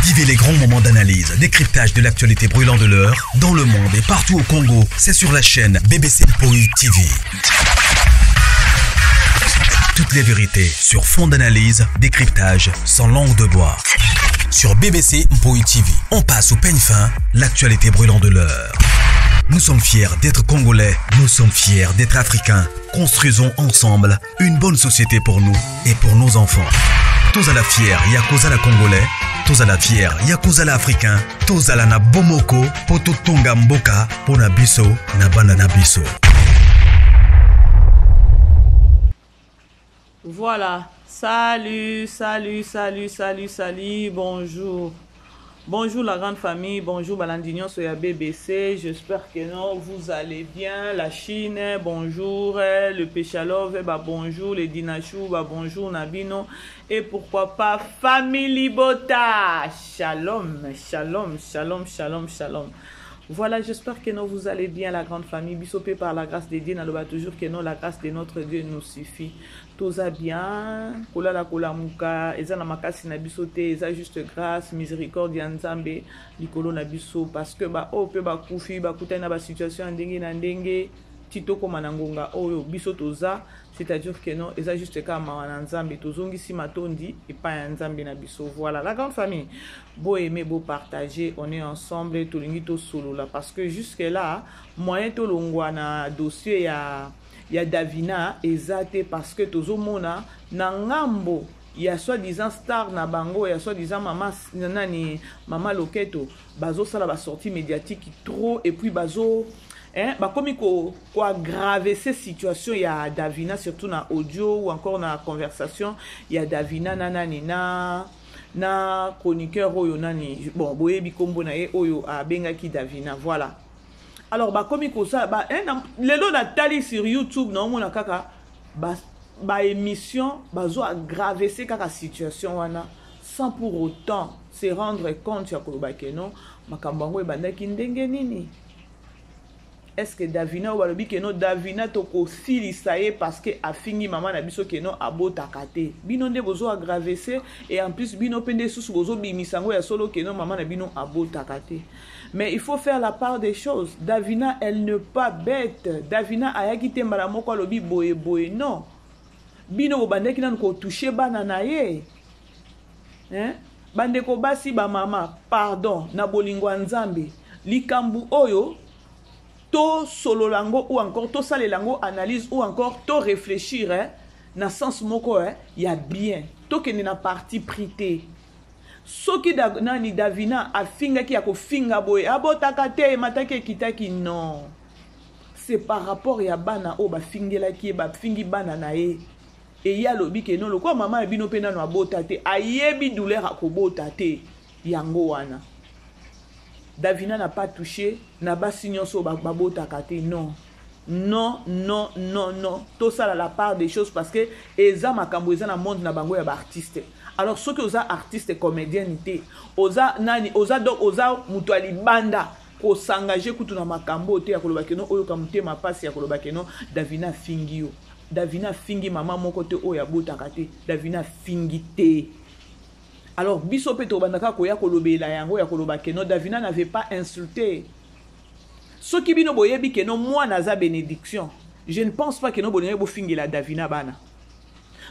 Vivez les grands moments d'analyse, décryptage de l'actualité brûlante de l'heure, dans le monde et partout au Congo. C'est sur la chaîne BBC Mpoi TV. Toutes les vérités sur fond d'analyse, décryptage, sans langue de bois. Sur BBC Mpoi TV, on passe au peigne fin l'actualité brûlante de l'heure. Nous sommes fiers d'être Congolais, nous sommes fiers d'être Africains. Construisons ensemble une bonne société pour nous et pour nos enfants. Tous à la fière, Yakuza la Congolais, tous à la fière, Yakuza la Africain, tous à la na Bomoko, Poto Tonga Mboka, Pona Biso, na Bana na Biso. Voilà. Salut, salut, salut, salut, salut, bonjour. Bonjour la grande famille, bonjour balandi nyonso ya BBC, j'espère que non, vous allez bien. La Chine, bonjour, le Péchalove, bah bonjour, les Dinachou, bah bonjour Nabino, et pourquoi pas Family Bota. Shalom, shalom, shalom, shalom, shalom. Voilà, j'espère que non, vous allez bien, la grande famille. Bisopé par la grâce de Dieu, naloba toujours que non, la grâce de notre Dieu nous suffit. Toza bien, kolala kolamuka, eza na makasi na biso te, eza juste grâce, miséricorde ya Nzambe likolo na biso parce que ba oyo pe bakufi, bakutani na ba situation ya ndenge na ndenge ti tokoma na ngonga oyo biso toza, c'est-à-dire que non, eza juste kaka mawa na Nzambe, tozongisi matondi epai ya Nzambe na biso. Voilà, la grande famille, bo aimer, bo partager, on est ensemble, tolingi tosolola parce que jusque là, moyen tolongwa na dossier ya ya Davina eza te parce que tozomona na ngambo ya soi-disant star na bango ya soi-disant mama nani mama Loketo bazosala ba sortie médiatique trop et puis bazo hein, bakomi ko ko aggraver ces situation ya Davina surtout na audio ou encore na conversation ya Davina na nani na na chroniqueur oyo nani bon boyebi kombo na ye oyo abengaki Davina voilà. Alors bakomi kosala ba, eh, na, lelo natali sur YouTube naomona kaka ba, ba émission bazo aggraver kaka situation wana sans pour autant se rendre compte ya koloba ke non makambo yango ebandaki ndenge nini. Est-ce que Davina oyo balobi ke non Davina tokosilisa ye parce que afingi mama na biso ke non abotaka te, bino nde bozo aggraver et en plus bino pe nde susu bozobimisa yango ya solo ke non mama na bino abotaka te. Mais il faut faire la part des choses. Davina, elle n'est pas bête. Davina ayaki te mbala moko alobi boye boye non. Bino bobandaki nanu ko toucher bana na ye. Hein? Bandeko basi ba mama, pardon, na bolingo ya Nzambe. Likambu oyo to solola ngo ou encore to salela ngo analyse ou encore to réfléchir hein, na sens moko hein, ya bien. Tokende na parti pris te. Soki da, nani Davina afingaki ya kofinga boye abotaka te emataki ekitaki non c'est par rapport ya bana oyo bafingelaki ye bafingi bana na ye eye alobi ke non lokola mama ya bino mpe nano abota te ayebi douleur akobota te yango wana Davina n'a pas touché na basi nyonso babotaka te non non non non non tosala la part des choses parce que eza makambo eza na monde na bango ya ba artiste. Alors soki oza artiste comédienne te oza nani oza donc oza moto ya libanda ko s'engager kutu na makambo te ya koloba keno oyoka motema pasi ya koloba keno Davina afingi yo. Davina afingi mama moko te oyo abotaka te. Davina afingi te. Alors biso pe tobanda kaka koya kolobela yango ya koloba keno Davina n'avait pas insulté. Soki bino boyebi keno mwana aza bénédiction, je ne pense pas keno bolingi bofingela Davina bana.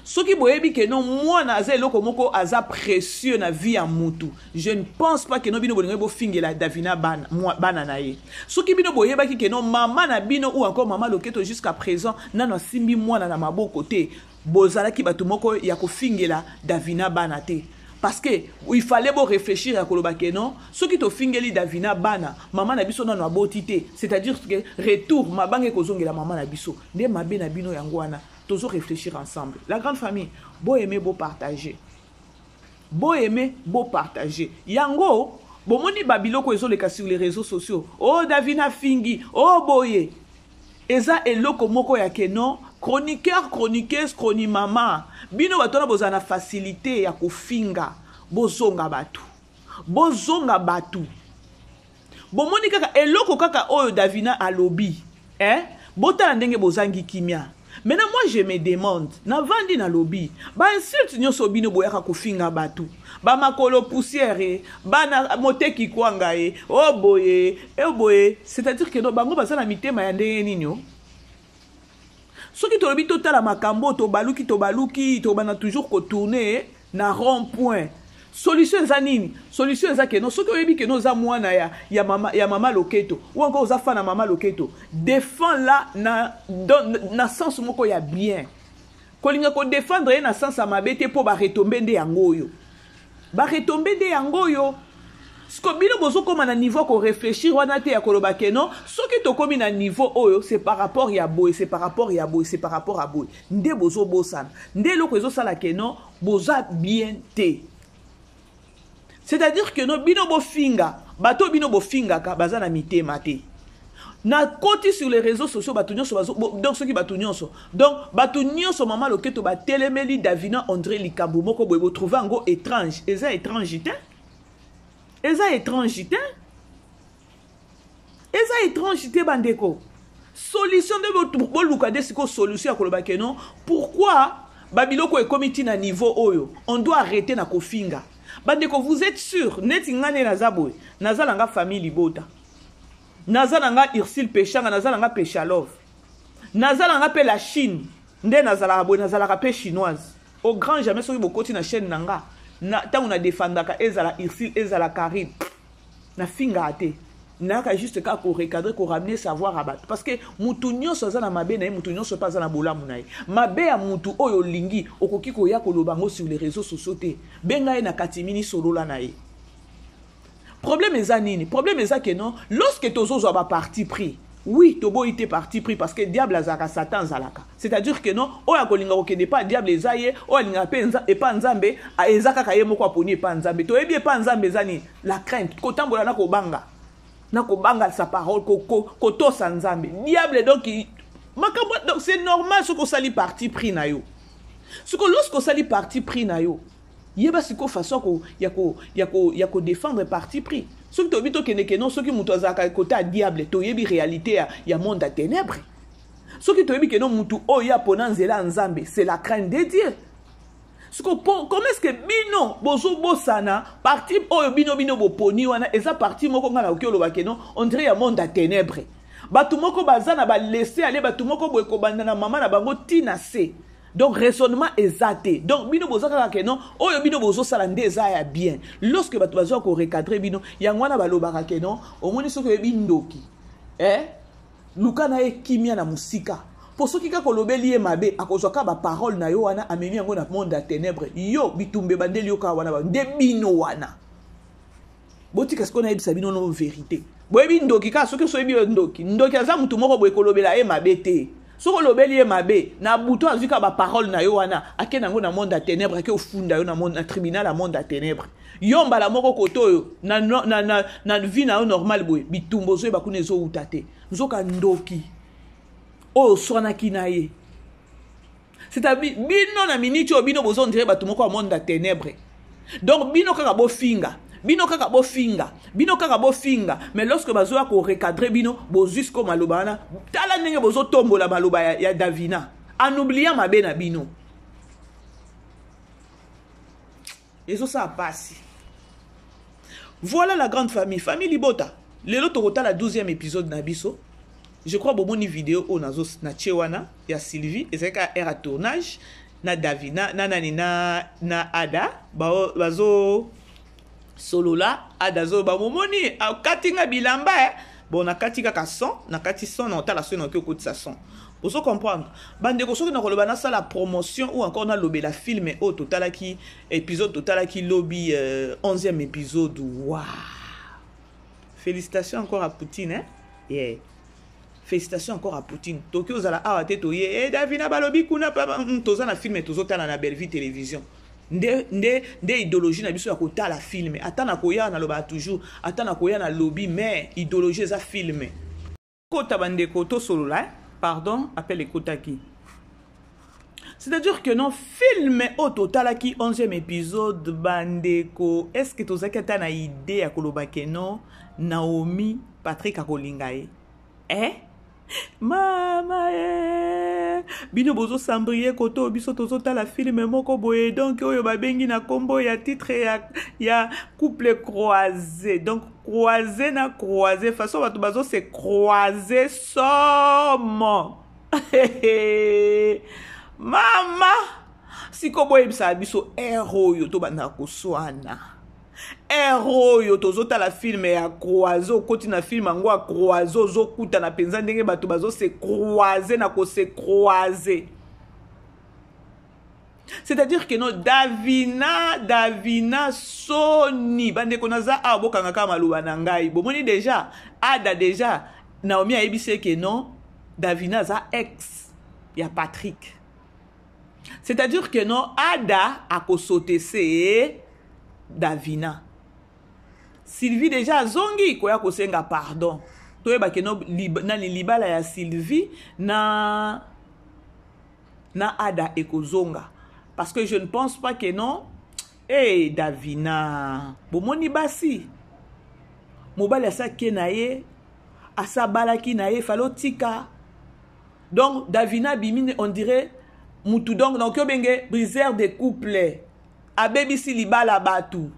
Soki boyebi keno mwana aza eloko moko aza précieux na vie ya mutu, je ne pense pas keno bino bolingi bofingela Davina bana, mwa, bana na ye. Soki bino boyebaki keno mama na bino ou encore mama Loketo jusqu'à présent nano asimbi mwana na maboko te, bozalaki bato moko ya kofingela Davina bana te. Parce que il fallait bo réfléchir ya koloba ke non, soki tofingeli Davina bana, mama na biso nano aboti te, c'est-à-dire que retour mabanga ekozongela mama na biso. Nde mabe na bino yango wana, tozo réfléchir ensemble. La grande famille, bo aimer, bo partager. Bo aimer, bo partager. Yango, bomoni ba biloko ezoleka sur les réseaux sociaux. Oh Davina fingi, oh boye. Eza eloko moko ya ke non, chroniqueur, chroniqueuse, chronimama. Bino bato wana bozala na facilité ya kofinga, bozonga bato. Bozonga bato. Bomoni kaka eloko kaka oyo Davina alobi, hein? Botala ndenge bozangi kimia. Maintenant, moi, je me demande, navandi nalobi, ba insulte nyonso bino boyaka kofinga bato, ba makolo poussière, eh, bana moteki kwanga ye, o boye, e boye, c'est-à-dire que no bango baza na mitema ya ndenge nini o? Soki tolobi totala makambo, tobaluki tobaluki, tobanda toujours kotourner na rond point. Solution eza nini? Solution eza que no, soki oyebi que no oza mwana ya mama Loketo ou encore oza fan ya mama Loketo, défend la na sens moko ya bien. Kolinga kodéfendre ye na sens ya mabe te, mpo baretombées nde yango oyo, baretombées nde yango oyo. Siko bino bozokóma na niveau koréfléchir wana te, ya koloba que non, soki tokómi na niveau oyo, c'est par rapport ya boye, c'est par rapport ya boye, c'est par rapport à boye. Nde bozobosana nde eloko ezosala que non, boza bien te. C'est-à-dire que no, bino bofinga bato, bino bofingaka baza na mitema te. Nakoti sur les réseaux sociaux, bato nyonso, donc soki bato nyonso, donc bato nyonso, mama Loketo batelemeli Davina, André likambo moko boye, botrouve yango étrange. Eza étrange te, eza étrange te, eza étrange te. Bandeko, solution nde boluka nde sikoyo, solution ya koloba que non, pourquoi babiloko ekomi ntina niveau oyo, on doit arrêter na kofinga. Bandeko, vous êtes sûr? Neti nga nde naza boye, naza na nga famille libota, naza na nga Ursile Peshanga, naza na nga Peshalove, naza na nga mpe la Chine. Nde nazalaka boye, nazalaka mpe chinoise au grand jamais. Soki bokoti na chaîne na nga, ntango nadefandaka, ezala Ursile, ezala Karine, nafingaka te. Nayaka juste kaka korecadrer, koramener savoir ya bato, parce que mutu nyonso aza na mabe na ye, mutu nyonso mpe aza na bolamu na ye. Mabe ya mutu oyo olingi, okoki koya koloba yango sur les réseaux sociaux te. Benga ye na katimini, solola na ye. Problème eza nini? Problème eza que non, lorsque tozozwa baparti pris, oui, toboyi te parti pris, parce que diable azalaka, Satan azalaka. C'est-à-dire que non, oyo akolinga kokende epa diable eza ye, oyo alingaka mpe epa Nzambe eza kaka ye moko aponi epa Nzambe. Toyebi epa Nzambe eza nini? La crainte, kotambola na kobanga, na kobanga sa parole, kotosa Nzambe. Diable, donc makambo, donc c'est normal soki osali parti pris na yo. Siko lorsque osali parti pris na yo, yeba sikoyo façon ya kodéfendre parti pris. Soki toyebi, tokende que non, soki moto azalaka côté ya diable, toyebi réalité ya monde ya ténèbre. Soki toyebi que non, motu oyo apona nzela ya Nzambe, c'est la crainte de Dieu. Siko comment est-ce que bino bozobosana parti oyo bino boponi wana? Eza parti moko ngai nakoki oloba que non, on dirait ya monde ya ténèbre. Bato moko baza na balaisser aller, bato moko boye, kobanda na mama na bango ntina se. Donc raisonnement eza te. Donc bino boza kaka que non, oyo bino bozosala nde eza ya bien. Lorsque bato bazwa korecadrer bino, yango wana balobaka que non, omoni, soki oyebi ndoki, eh? Luka na ye kimia na mosika, mpo soki kaka olobeli ye mabe, akozwa kaka baparole na yo wana, amemi yango na monde ya ténèbre. Yo bitumba ebandeli yo kaka wana. Nde bino wana botika. Sikoyo nayebisa bino no vérité. Boyebi ndoki kaka soki osoyebi yo ndoki. Ndoki aza motu moko boye, kolobela ye mabe te. Soki olobeli ye mabe na butu, azwi kaka baparole na yo wana, ake nango na monde ya ténèbre, ake ofunda yo na, monde, na tribunal ya monde ya ténèbre. Yo mbala moko kote oyo na vie na yo normal boye, bitumba ozoyeba kuna ezowuta te. Nzoka ndoki oyo oswanaki na ye. C'est-à-dire bino na miniti oyo, bino bozo on dirait bato moko ya monde ya ténèbre. Donc bino kaka bofinga, bino kaka bofinga, bino kaka bofinga, mais lorsque bazoya korecadrer bino, bozwi siko maloba wana. Tala ndenge bozotombola maloba ya Davina en oubliant mabe na bino. Ezosala pasi. Voilà la grande famille, famille libota. Lelo tokotala 12e épisode na biso. Je crois bomoni video oyo nazo natie wana ya Sylvie. Ezalaki kaka aire ya tournage na David na nani na Ada. Bazo solola, Ada azoyoba: "Momoni, akati nga bilamba, eh." Bon, nakati kaka son, nakati son na otala soki nakoki okotisa son. Bozo comprendre, bandeko? Soki nakoloba nasala promotion ou encore nalobela film oyo totalaki, épisode totalaki lobi, 11e épisode. Wow, félicitations encore à Poutine, hein? Yeah. Félicitations encore à Poutine. Toki ozala awa te, toye e Davina balobi kuna, toza na film tozotala na Bellevue Télévision. Nde idéologie na biso ya kotala film. Ata na koya, nalobaka toujours, ata na koya nalobi, mais idéologie eza film. Kota bandeko, tosolola, eh? Pardon, appel ekotaki. C'est-à-dire que non, film oyo totalaki, 11e épisode, bandeko, est ce que tozalaki ata na idée ya koloba que non, Naomi, Patrick akolinga ye, eh? Mama, eh? Bino bozosambrie koto oyo biso tozotala filme moko boye, donc oyo babengi na nkombo ya titre ya couple croisé. Donc croisé na croisé, façon bato bazose croisé somo. Mama, siko boyebisaka biso ere oyo tobandaka koswana, ere oyo tozotala filme ya croise, okoti na filme yango ya croise, ozokutana mpenza ndenge bato bazose croise na kose croise. C'est-à-dire que no Davina soni bandeko naza awa, bokanga kaka maloba na ngai. Bomoni déjà Ada, déjà Naomi ayebisi eke non, Davina aza ex ya Patrick. C'est-à-dire que non, Ada akosote se Davina. Sylvie déjà azongi koya kosenga pardon. Toyeba ke no nani libala ya Sylvie na Ada ekozonga, parce que je ne pense pas que non. Hey, Davina, bomoni basi, mobali asake na ye, asabalaki na ye, falo tika. Donc Davina abimi, on dirait mutu, donc nakoki obenge briseur de couple, abebisi libala bato,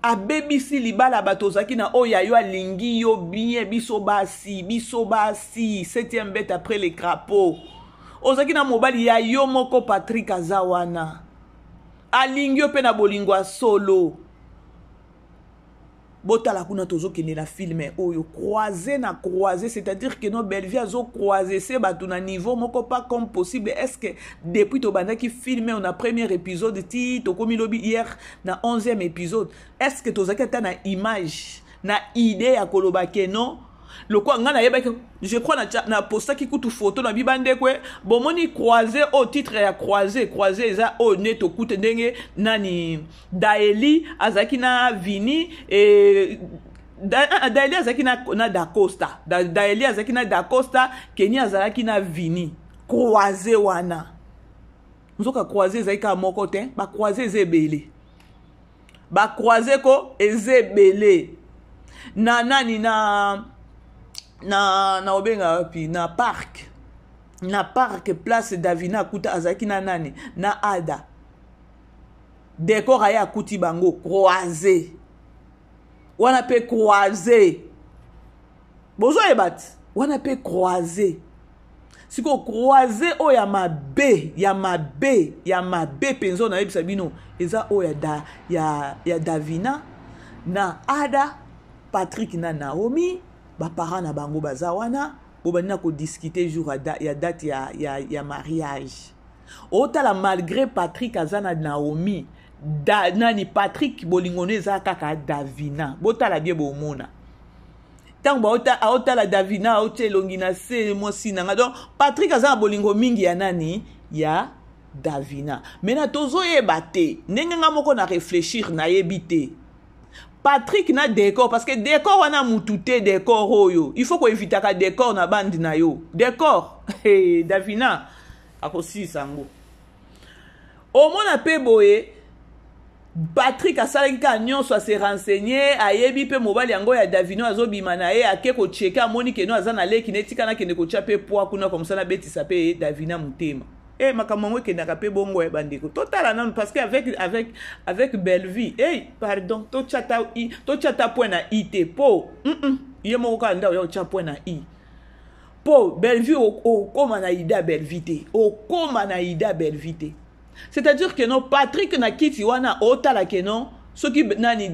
abebisi libala bato. Ozalaki na oyo ya yo, alingi yo bien. Biso basi, biso basi, septième bête après le crapaud. Ozalaki na mobali ya yo moko, Patrik aza wana, alingi yo mpe na bolingo ya solo. Botala kuna, tozokende na filme oyo croisé na croisé, c'est-à-dire que no Bellevie azocroise se bato na niveau moko pas comme possible. Est ce que depuis tobandaki filme oyo na premier épisode ti tokomi lobi hier na 11e épisode, est ce que tozalaki ata na image, na idée ya koloba ke non, lokola ngai nayebaki, je crois na postaki kutu photo na bibandekwe, bomoni croisé oyo, titre ya croisé, croisé eza oyo nde tokute ndenge nani Daeli azalaki na Vini e Daeli azalaki na Dacosta, Daeli azalaki na Dacosta, Keni azalaki na Vini. Croisé wana, nzoka croisé ezalaki kaka moko te, bacroisé eza ebele, bacroisé ko eza ebele. Na nani na obenga wapi, na parc, place Davina akuta azalaki na nani, na Ada. Décor aye akuti bango croisé wana mpe, croisé bozoyeba ti wana mpe croisé. Sikoyo croisé oyo ya mabe, ya mabe, ya mabe mpenza oyo nayebisa bino eza oyo ya Davina na Ada, Patrick na Naomi. Baparent na bango baza wana, bobandi na kodiscuter jour ya date ya mariage. Otala, malgré Patrick aza na Naomi, nani Patrick bolingo no eza kaka Davina. Botala bien, bomona ntango aotala Davina, aotia elongi na se, mwasi na nga. Donc Patrick aza na bolingo mingi ya nani, ya Davina. Maintenant tozoyeba te ndenge nga moko na réfléchir, nayebi te Patrick na Décor, parce que Décor wana mutu te. Décor oyo, il faut koevitaka Décor na bandi na yo. Décor, hey, Davina akosilisa yango. Omona mpe boye, Patrik asalaki kaka nyonso, ase renseigner, ayebi mpe mobali yango ya Davino azobima na ye, ake kochecker, amoni keno aza na leki netika, nakende kotya mpe poi kuna komsa, nabetisa mpe Davina motema. E makambo yango ekendaka mpe bongo ya bandeko. Totala nanu, parce que avec Bellevie, hey, pardon, totya ta point na i te, po ye moko kaka nde oya otya point na i, mpo Bellevie okóma na ida Bellevie te, okóma na ida Bellevie te. C'est-à-dire que non, Patrick na kiti wana otala ke non, soki nani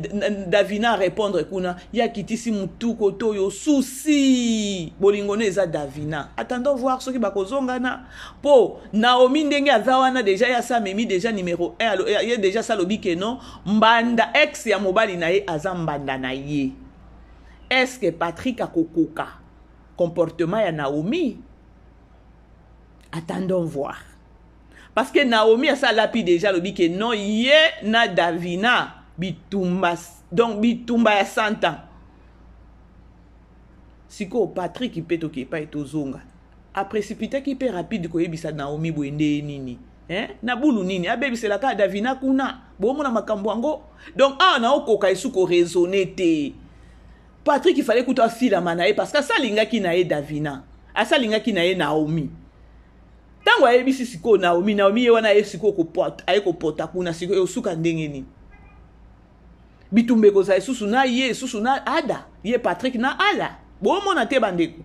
Davina répondre kuna, ye akitisi mutu kote oyo, susi bolingo no eza Davina. Attendons voir soki bakozongana, mpo Naomi ndenge aza wana déjà, ye asa amemi déjà numéro 1, ye déjà salobi ke non, mbanda ex ya mobali na ye aza mbanda na ye. Est ce que Patrick akokoka comportement ya Naomi? Attendons voir, parce que Naomi asalapi déjà, alobi ke non, ye na Davina bitumba, donc bitumba ya 100 ans. Sikoyo Patrik mpe toke epai tozonga, aprécipitaki mpe rapide koyebisa Naomi boye nde nini, eh? Na bulu nini abebiselaka Davina kuna, bomona makambo yango. Donc awa naokoka esu koraisonner te. Patrik, ifale kutu afilama na ye, parce que asalingaki na ye Davina. Asi alingaki na ye Naomi. Ntango ayebisi sikoyo Naomi, Naomi ye wana aye sikoyo aye kopota kuna sikoyo osuka ndenge nini? Bitumba ekozala lisusu na ye lisusu na Ada, ye Patrick na Ada. Bomona te bandeko.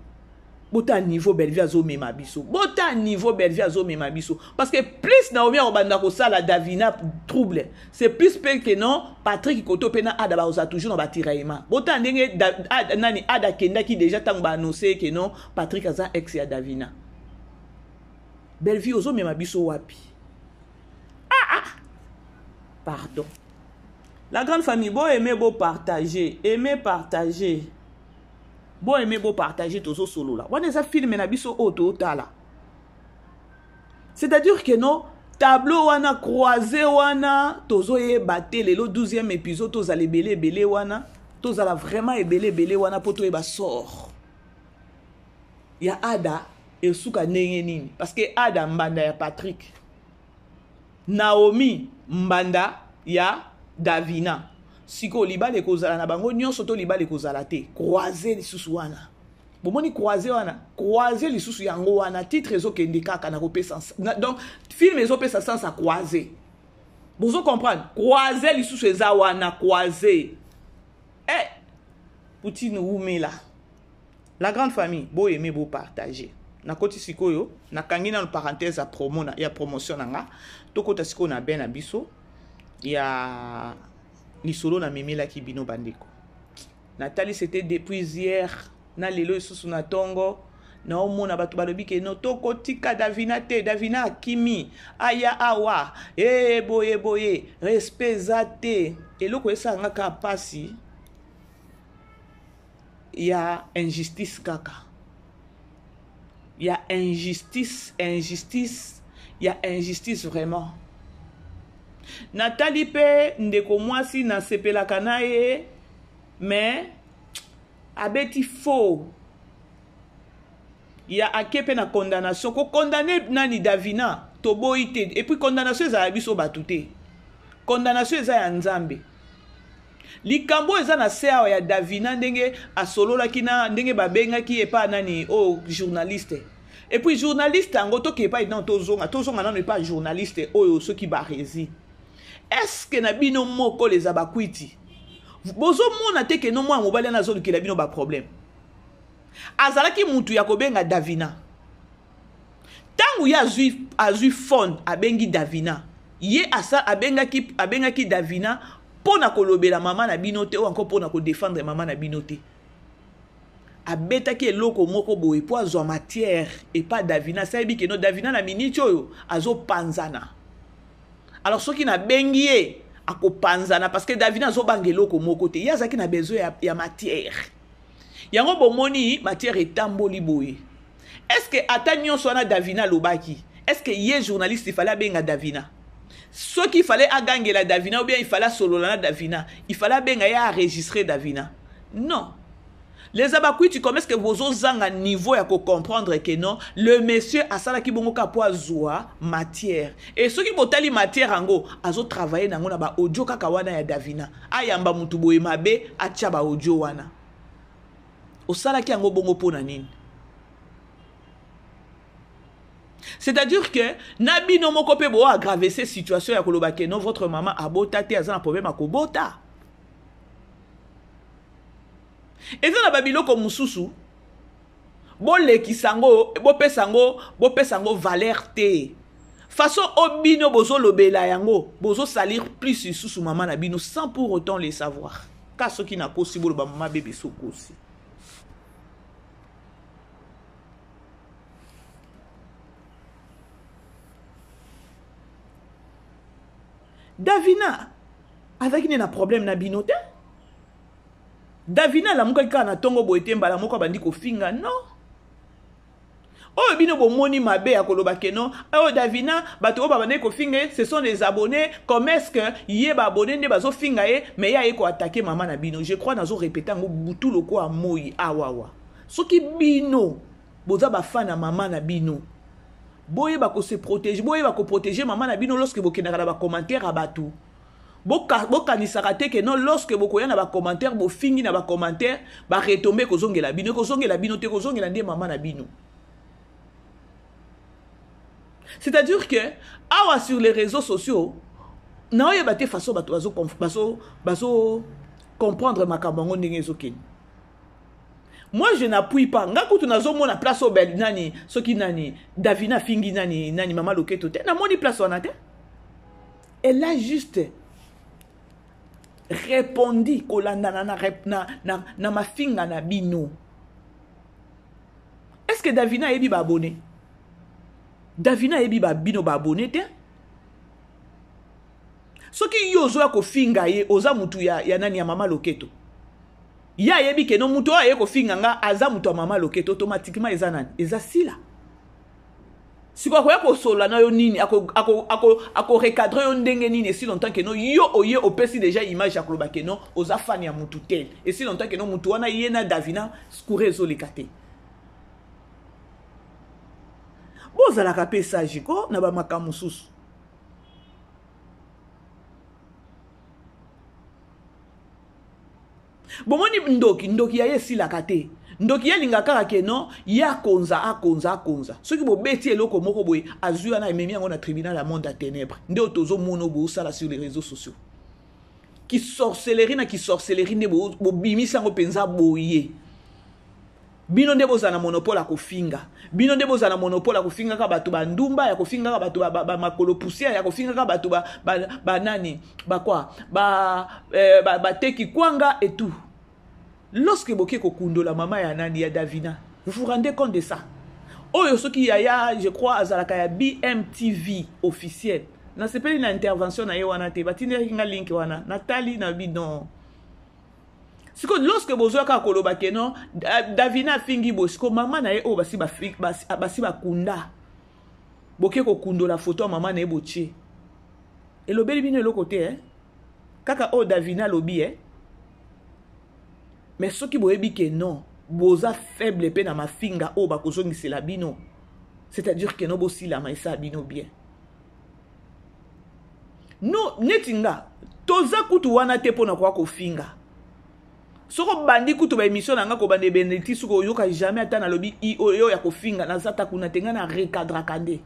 Bota niveau Bellevue azomema biso. Bota niveau Bellevue azomema biso. Parce que plus Naomi akobanda kosala Davina trouble, c'est plus pe que non Patrick koto pe na Ada bakozala toujours na ba tiraillement. Bota ndenge da, Ada, nani Ada akendaki déjà ntango ba annoncer que non Patrick aza ex ya Davina. Bellevue ozomema biso wapi? Ah ah. Pardon. La grande famille, bo aimer, bo partager, aimer, partager. Bo aimer, bo partager, tozo solola. Wana eza film na biso oyo totala. C'est-à-dire que non, tableau wana croisé wana tozoyeba te lelo 12e épisode tozala ebele ebele wana tozala vraiment ebele ebele wana mpo toyeba sort ya Ada esuka ndenge nini parce que Ada mbanda ya Patrick Naomi mbanda ya Davina sikoyo libala ekozala na bango nyonso to libala ekozala te croise lisusu wana bomoni croise wana croise lisusu yango wana titre ezokende kaka na kopesa donc film ezopesa sens ya croise bozo comprendre croise lisusu eza wana croise eh Poutine wumela La grande famille, bo aimer, bo partager. Nakoti sikoyo, nakangi nanu parenthèse ya promo na, ya promotion na nga. Tokota sikoyo na ben na biso ya lisolo na memelaki bino bandeko. Natali c'était depuis hier na lelo lisusu na tongo naomona bato balobi ke no tokotika Davina te, Davina akimi aya awa ee boye boye, respect eza te. Eloko esala nga kaka pasi ya injustice kaka ya injustice injustice ya injustice vraiment natali mpe ndeko mwasi nasepelaka na ye mais abeti faux ya ake mpe na condamnation kokondane nani Davina toboyi te epuis condamnation ezala biso bato te condamnation eza ya Nzambe likambo oyo eza na se awa ya Davina ndenge asololaki na ndenge babengaki epa nani oyo oh, journaliste epuis journaliste yango toke epai nano tozonga tozonga nano epai journaliste oyo soki barezi eske na bino moko leza bakwiti bozomona te ke no mwana mobali wana azolukela bino baproblème azalaki mutu ya kobenga Davina ntango ye azwi, azwi phone abengi Davina ye asa, abengaki, abengaki Davina mpo na kolobela mama na bino te oyo anko mpo na kodefendre mama na bino te abetaki eloko moko boye mpo azwa matière epa Davina asayebi keno Davina na miniti oyo azopanzana alors soki nabengi ye akopanzana parce que Davina azobanga eloko moko te ye azalaki na besoin ya, ya matière yango bomoni matière etamboli boye est ce que ata nyonso wana Davina alobaki est ce que ye journaliste ifale abenga Davina soki ifale agangela Davina ou bien ifale asolola na Davina ifale abenga ye aenregistre Davina non les abakwiti comment est-ce que bozozanga niveau ya kocomprendre que non le monsieur asalaki bongo kaka mpo azwa matière e soki botali matière yango azotravaille nango na baaudio kaka wana ya Davina ayamba mutu boye mabe atya baaudio wana osalaki yango bongo mpo na nini c'est-à-dire que na bino moko mpe bo aggrave se situation ya koloba ke non votre mama abota te aza na problème akobota eza na babiloko mosusu bolekisa yango bopesa yango bopesa yango valeur te façon oyo bino bozolobela yango bozosalir plus lisusu mama na bino sans pour autant le savoir ka soki nakosi boloba mama bebe sokosi Davina azalaki nde na problème na bino te Davina alamukaki kaka na ntongo boye te mbala moko abandi kofinga non oyo bino bomoni mabe ya koloba ke non oyo Davina bato oyo babandaki kofinga ye ce sont des abonnés comme est ce que ye baabonné nde bazofinga ye mais ye aye koatake mama na bino je crois nazo répéte yango butu lokola moi awawa soki bino boza bafan ya mama na bino boyeba kose protéger boyeba koprotege mama na bino lorsque bokendaka na bacommentaire ya bato bokanisaka te ke non lorsque bokoya na bacommentaire bofingi na bacommentaire baretombe ekozongela bino ekozongela bino te ekozongela nde mama na bino. C'est-à-dire que awa sur les réseaux sociaux naoyeba te façon bato bazo, bazo, bazo comprendre makambo yango ndenge ezokende. Moi je n'appuie pas. Nga kutu nazomona place oyo bel nani soki nani Davina afingi nani nani mama loketo te, namoni place wana te. Elle a juste répondi kolandana na, na, na, na mafinga na bino. Est-ce que Davina ayebi ba abonné? Davina ayebi ba bino ba abonné te? Soki yo ozoya kofinga ye, oza mutu ya, ya nani ya mama loketo. Ye ayebi ke no mutu oyo aye kofinga nga aza mutu ya mama loketo, automatiquement eza nani? Eza Sila. Sikoyo akoya kosolola na yo nini? Ako, ako, ako, ako recadrer yo ndenge nini? Esi longtemps ke no yo oye opesi déjà image ya koloba ke no oza fan ya mutu tel. Esi longtemps ke no mutu wana ye na Davina courant ezoleka te. Bozalaka pe sage ko na ba makambo mosusu. Bomoni ndoki, ndoki ya ye esilaka te. Ndoki ye alinga kaka ke non, ye akonza, akonza, akonza. Soki bobeti eloko moko boye, azwi wana ememi yango na tribunal ya monde ya ténèbres. Nde oyo tozomona oyo bosala sur les réseaux sociaux. Ki sorcellerie na ki sorcellerie nde bobimisi yango mpenza boye. Bino nde bozala na monopole ya kofinga. Bino nde bozala na monopole ya kofingaka bato ba ndumba, ya kofingaka bato ba, ba, ba makolo poussière, ya kofingaka bato ba, ba, ba nani, ba quoi, ba, eh, ba, bateki kwanga et tout. Lorsque boke kokundola mama ya nani, ya Davina, vous vous rendez compte de ça? Oyo soki yaya, je crois, azalaka ya BMTV officiel. Nasepeli na intervention na ye wana te, batindelaki nga link wana, natali na bidon. Sikoyo lorsque bozwa kaka koloba ke non, Davina afingi boye, sikoyo mama na ye oyo basi basi bakunda, boke kokundola photo ya mama na ye botie, elobeli bino eloko te, eh? Kaka oyo Davina alobi, eh? Mais soki boyebi ke non, boza faible pe na mafinga oyo bakozongisela bino, c'est-à-dire ke non bosilama esala bino bien. No, neti nga toza kutu wana te pona koya kofinga. Soko bandi kutu ba émission na nga kobanda ebende ti suko oyoka jamais ata nalobi i oyo ya kofinga, naza ta kuna te, nga na recadraka nde.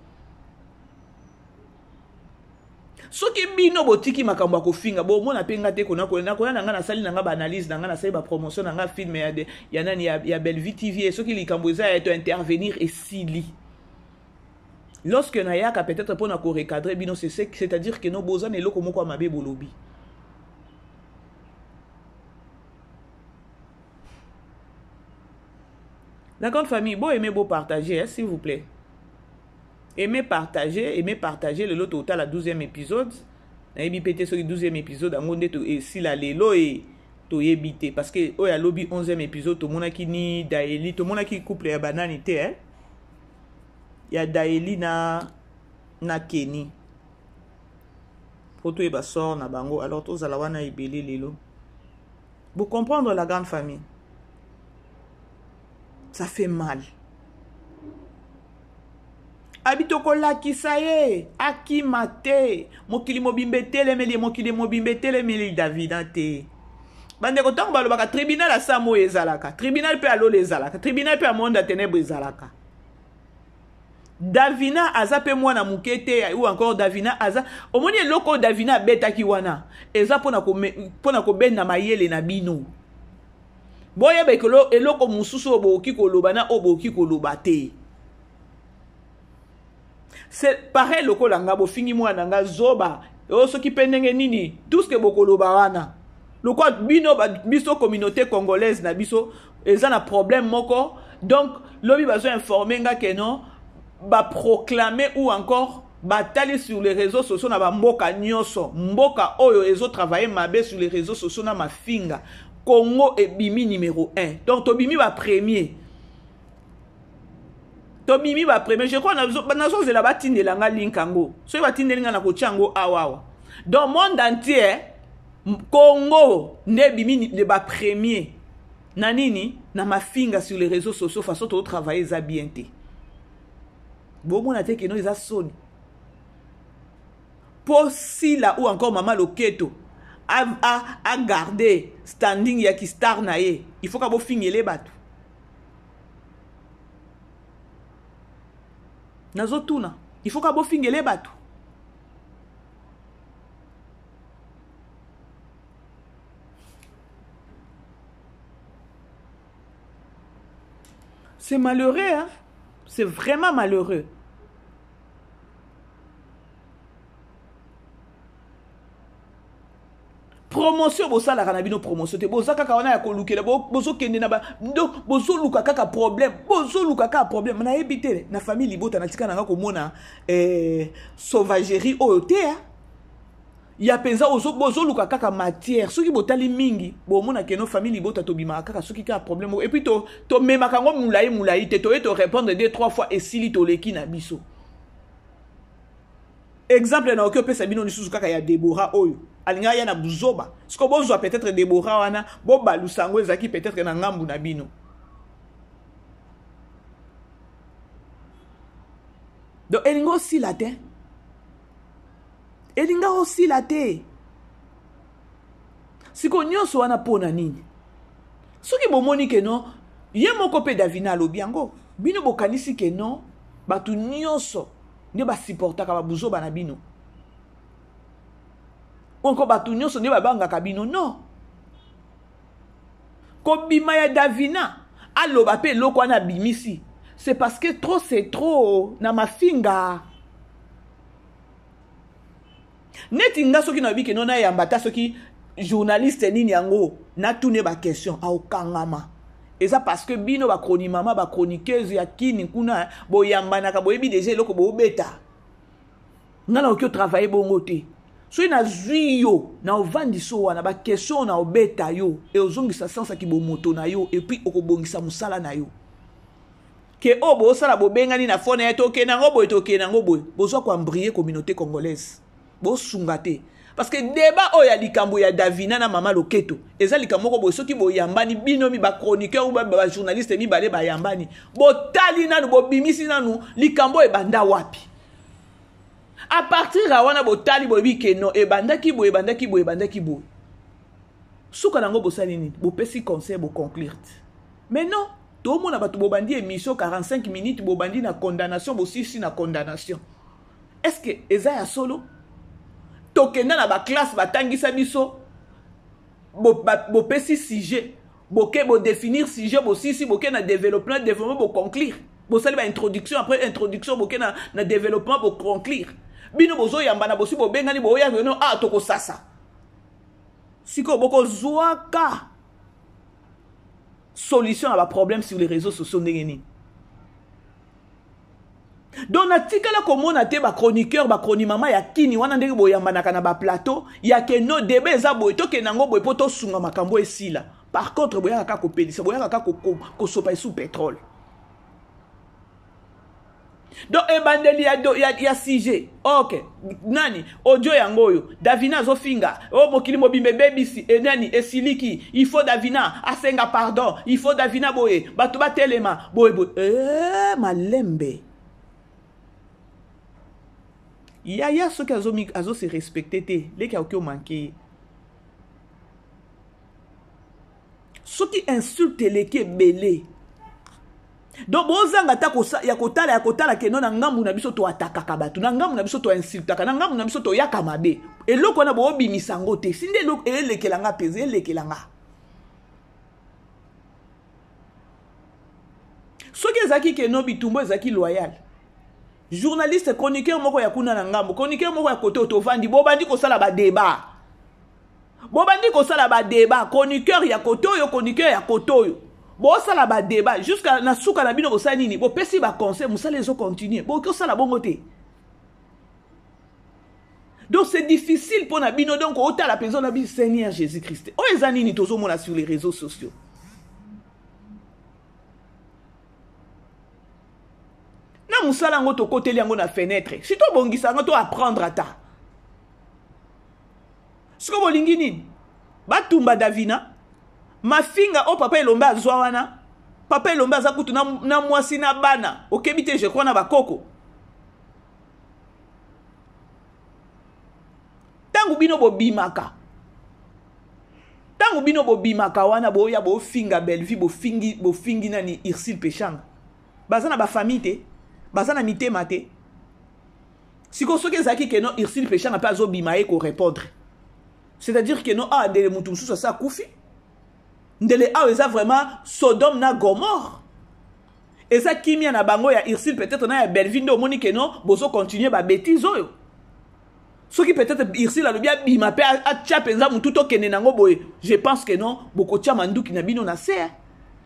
Soki bino botiki makambo ya kofinga, bomona pe nga te kona koya, nakoya na nga nasali na nga ba analyse na nga, nasali ba promotion na nga film ya de, ya nani ya, ya Bellevue TV, soki likambo eza ya to intervenir esili. Lorsque nayaka peut-être pona ko recadrer bino, c'est ce, c'est-à-dire que no boza na eloko moko ya mabe bolobi. La grande famille, bo aimer, bo partager, hein, s'il vous plaît. Aimez partager, aimez partager lelo totala 12e épisode. Nayebi pe te soki 12e épisode yango nde to esila lelo e toyebi te, parce que oyo alobi 11e épisode tomonaki ni Daeli, tomonaki couple ya banani te, hein. Ya Daeli na na Kenny. Po toyeba sort na bango, alors tozala wana ebele lelo. Vous comprendre la grande famille. Ça fait mal. Abi tokolakisa ye akima te, mokili mobimba etelemeli ye, mokili mobimba etelemeli Davina te. Bandeko, ntango balobaka tribunal ya Samo ezalaka, tribunal mpe ya Lola ezalaka, tribunal mpe ya monde ya ténèbres ezalaka. Davina aza pe mwana moke te, ou encore Davina aza, omoni eloko oyo Davina abetaki wana eza pona kobenda mayele na bino. Boyeba ekolo eloko mosusu oyo bokoki koloba na oyo bokoki koloba te. C'est pareil lokola nga bofingi mwana nga zoba, oyo soki pe ndenge nini, tout ce que bokoloba wana. Lokola bino biso communauté congolaise na biso eza na problème moko, donc lobi bazo informer nga que non, ba proclamer ou encore batali sur les réseaux sociaux na ba mboka nyonso, mboka oyo ezo travailler mabe sur les réseaux sociaux na mafinga, Congo ebimi numéro 1. Donc tobimi ba premier. Tobimi ba premier. Je crois nazozela batindela nga link yango. Soki batindeli nga na kotia yango awa awa. Donc monde entier Congo nde ebimi le ba premier. Na nini? Na mafinga sur les réseaux sociaux façon to travailler eza bien te. Bomona te keno eza soni. Po Sila ou encore Mama Loketo a garder standing ya ki star na ye, il faut ka bofingele bato. Nazotuna, Il faut ka bofingele bato. C'est malheureux, hein? C'est vraiment malheureux. Promotion bosalaka na bino promotion te, boza kaka wana ya kolukela, bozokende na ba donc bozoluka kaka problème, bozoluka kaka problème. Nayebi te na famille libota natika nanga komona sauvagerie oyo te, hein? Ya mpenza bozoluka kaka matière. Soki botali mingi bomona keno famille libota tobimaka kaka soki kaka problème moko, et puis tomemaka yango molai molai te, toye torépondre 2 3 fois esili, toleki na biso. Exemple nakoki opesa bino lisusu kaka ya Debora oyo alingaka ya na buzoba. Siko bozwa peut-être Debora wana bobalusa yango, ezalaki peut-être na ngambu na bino. Donc elingi osila te, elinga osila te. Siko nyonso wana mpo na nini? Soki bomoni ke non, ye moko mpe Davina alobi yango, bino bokanisi ke non, bato nyonso nde basupportaka babuzoba na bino, onko bato nyonso nde babangaka bino. Non, kobima ya Davina aloba mpe eloko wana abimisi, c'est parce que trop c'est trop na mafinga. Neti nga soki nayebi ke no nayamba ata soki journaliste nini yango natune baquestion aokangama, eza parce que bino bacronimama, bachroniqueuse ya kini kuna boyambanaka, boyebi deja eloko boobeta. Nga nakoki otravaille bongo te. Soki nazwi yo na ovandisi wana baquestion na obeta yo e ozongisa sens ya kibomoto na yo, et puis okobongisa mosala na yo. Ke oyo bosala, bobengani na fone ya tokende yango boye, tokende yango boye, bozwa koembrouiller communauté congolaise, bosunga te. Parce que débat oyo ya likambo ya Davina na mama Loketo eza likambo moko boye. Soki boyambani bino mi bachroniqueur ou bajournaliste mibale bayambani, botali nanu, bobimisi nanu likambo oyo ebanda wapi. À partir ya wana botali, boyebi ke non, ebandaki boye, ebandaki boye, ebandaki boye. Suka nango bosali nini? Bopesi conseil, boconclure te. Mais non, tomona bato bobandi émission 45 minutes, bobandi na condamnation, bosisi na condamnation. Est ce que eza ya solo? Tokenda na baclasse, batangisa biso, bopesi sujet, boke bodéfinir sujet, bosisi, boke na développement, développement, boconclure, bosali baintroduction, après introduction boke na développement, boconclure. Bino bozoyambana, bosi bobengani, boya no ah tokosasa. Sikoyo bokozwaka solution na baproblème sur les réseaux sociaux ndenge nini? Donc natikala komona te bachroniqueur, bachronimama ya kini wana ndenge boyambanaka na baplateau ya ke no débat eza boye, tokende yango boye mpo tosunga makambo esila. Par contre boyaka kaka kopelisa, boyaka kaka kosopa esu pétrole. Donc ebandeli ya sujet, ok, nani audio yango oyo Davina azofinga oyo mokili mobimba ebebisi e nani esiliki, il faut Davina asenga pardon, il faut Davina boye, bato batelema boye boye. Malembe yaya, soki azose respecte te, leki akoki omanke ye. Soki insulte eleki ebele, donc bozanga ata ya kotala, ya kotala keno na ngambu na biso toatakaka bato, na ngambu na biso toinsultaka, na ngambu na biso toyaka mabe. Eloko wana boobimisa yango te. Si nde eloko elekela nga mpenza, elekela nga. Soki ezalaki keno bitumba ezalaki loyal, journaliste chroniqueur moko ya kuna na ngambo, chroniqueur moko ya kote oyo tovandi, bobandi kosala badébat, bobandi kosala badébat, chroniqueur ya kote oyo, chroniqueur ya kote oyo, bosala badébat jusqu'à na suka na bino. Bosala nini? Bopesi baconseil, mosala ezocontinue. Bokoki osala bongo te. Donc c'est difficile mpo na bino. Donc otala mpenza na biso, Seigneur Jésus Christ, oyo eza nini tozomona sur les réseaux sociaux? Na mosala yango tokoteli yango na fenêtre, si tobongisa yango, to apprendre ata. Sikoyo bolingi nini? Batumba Davina, mafinga oyo papa Elombe azwa wana. Papa Elombe aza kutu na mwasi na bana, okebi te, je crois na bakoko. Ntango bino bobimaka, ntango bino bobimaka wana, boya bofinga Bellevie, bofingi, bofingi nani, Ursile Peshanga, baza na bafamille te, baza na mitema te. Sikoyo soki ezalaki que non Ursule Peshanga mpe azobima ye korépondre, c'est-à-dire que non, awa ndele motu mosusu asi akufi, ndele awa eza vraiment Sodome na Gomorre. Eza kimia na bango ya Ursule peut-être na ya Bellevue nde omoni que non, bozo continuer ba bêtises oyo. Soki peut-être Ursule alobi abima mpe atya mpenza motu tokende nango boye, je pense que non, bokotya manduki na bino na se.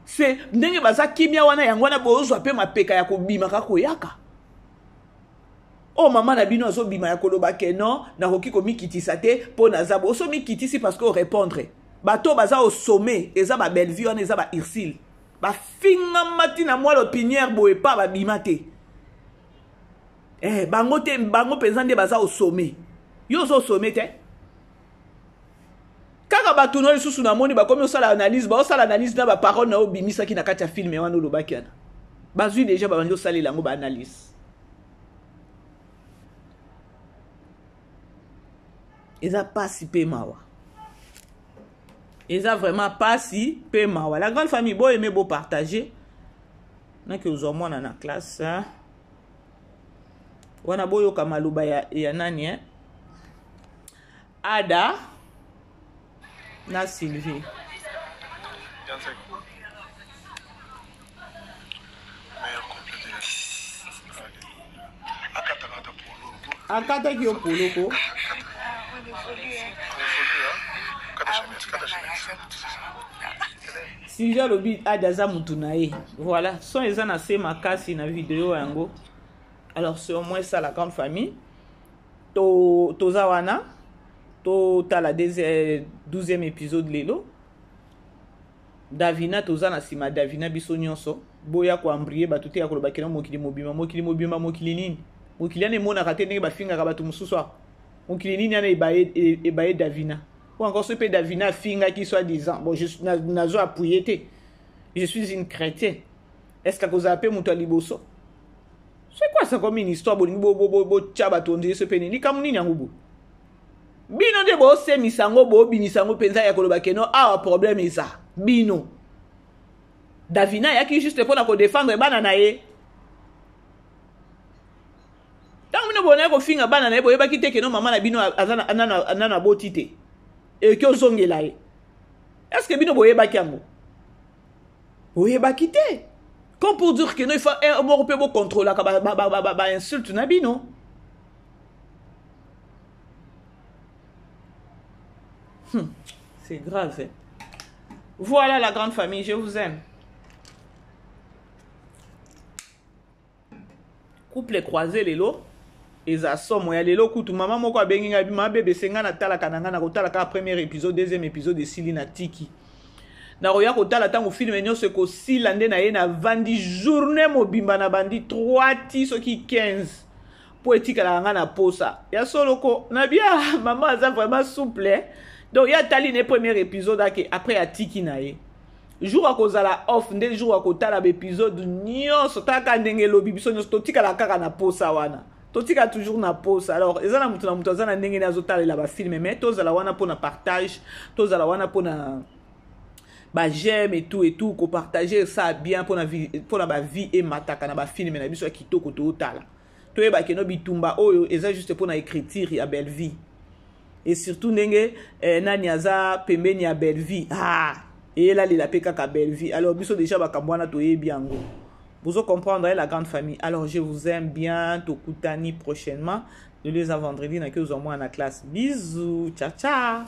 Se ndenge baza kimia wana, yango wana bozwa mpe mapeka ya kobima kaka koyaka. Oyo mama na bino azobima ya koloba ke non, nakoki komikitisa te mpo naza bo oso mikitisi parce que orépondre bato baza au sommet, eza ba Bellevue wana, eza ba Ursule, bafingama ntina mwa lopinière boye pa babima te. Bango te, bango mpenza nde baza au sommet. Yo oza au sommet te. Kaka bato no lisusu namoni bakomi osala analyse, baosala analyse na baparole na oyo obimisaki na kati ya filme wana olobaki wana, bazwi deja babandi osalela yango baanalyse. Eza pasi mpe mawa, eza vraiment pasi mpe mawa. La grande famille, boyeme, bopartage. Naki ozwa mwana na classe, hein? Wana boyoka maloba ya nani, eh? Ada na Sylvie. Akataki yo poloko. Sylvie alobi Ada aza mutu na ye. Voilà, son eza na se makasi na video yango. Alors c'est au moins ça, la grande famille. To toza wana totala 12e épisode lelo. Davina, toza na nsima Davina, biso nyonso. Boya koambrie bato te ya koloba kena mokili mobimba, mokili mobimba, mokili nini? Mokili wana emonaka te ndenge bafingaka bato mosusu awa. Mokili nini wana ebaye Davina? Ou encore soki mpe Davina afingaki soit disant, bon, nazo appuye te, je suis une chrétienne, est ce que akozala mpe moto ya liboso? C'est quoi ça comme une histoire? Bolingi botya bato ondire so mpe nini? Likambo nini yango boye? Bino nde bosemisa yango, bobimisa yango mpenza ya koloba keno awa problème eza bino. Davina ayaki juste mpona kodefendre bana na ye. Ntango bino bonaki kofinga bana na ye, boyebaki te keno mama na bino aza nano aboti te, eki ozongela ye. Est ce que bino boyebaki yango? Boyebaki te. Comme pour dire que no, il faut moko mpe bokontrolaka bainsulte na bino. C'est grave, hein? Voilà la grande famille, je vous aime. Couple croisé lelo eza somo ya lelo. Kutu mama moko abengi ngai, mama bebese ngai natalaka na ngai, nakotala kaka premier épisode, deuxième épisode esili na tiki, nakoya kotala ntango filme nyonso ekosila. Nde na ye navandi journée mobimba, na bandi 3 ti soki 15 mpo etikalaka ngai na posa ya solo ko na bia. Mama aza vraiment souple, eh? Donc ye atali ne premier épisode ake, après atiki na ye. Jour akozala off nde jour akotala baépisode nyonso. Taka ndenge elobi, biso nyonso totikala kaka na posa wana, totika toujours na posa. Alors eza na moto na moto aza na ndenge nde azotalela bafilme, mais tozala wana mpona partage, tozala wana mpona baj'aime et tout et tout, kopartage esa bien mpona bavie emataka na bafilme na biso ya kitoko tootala. Toyeba keno bitumba oyo eza juste mpona écriture ya Bellevie et surtout ndenge nani aza pembeni ya Bellevie, eyelalela mpe kaka Bellevie. Alors biso déjà makambo wana toyebi yango, bozo comprendre, la grande famille. Alors je vous aime bien, tokutani prochainement. Lelo eza vendredi, naki ozwa mwana na classe. Bisous, ciao ciao.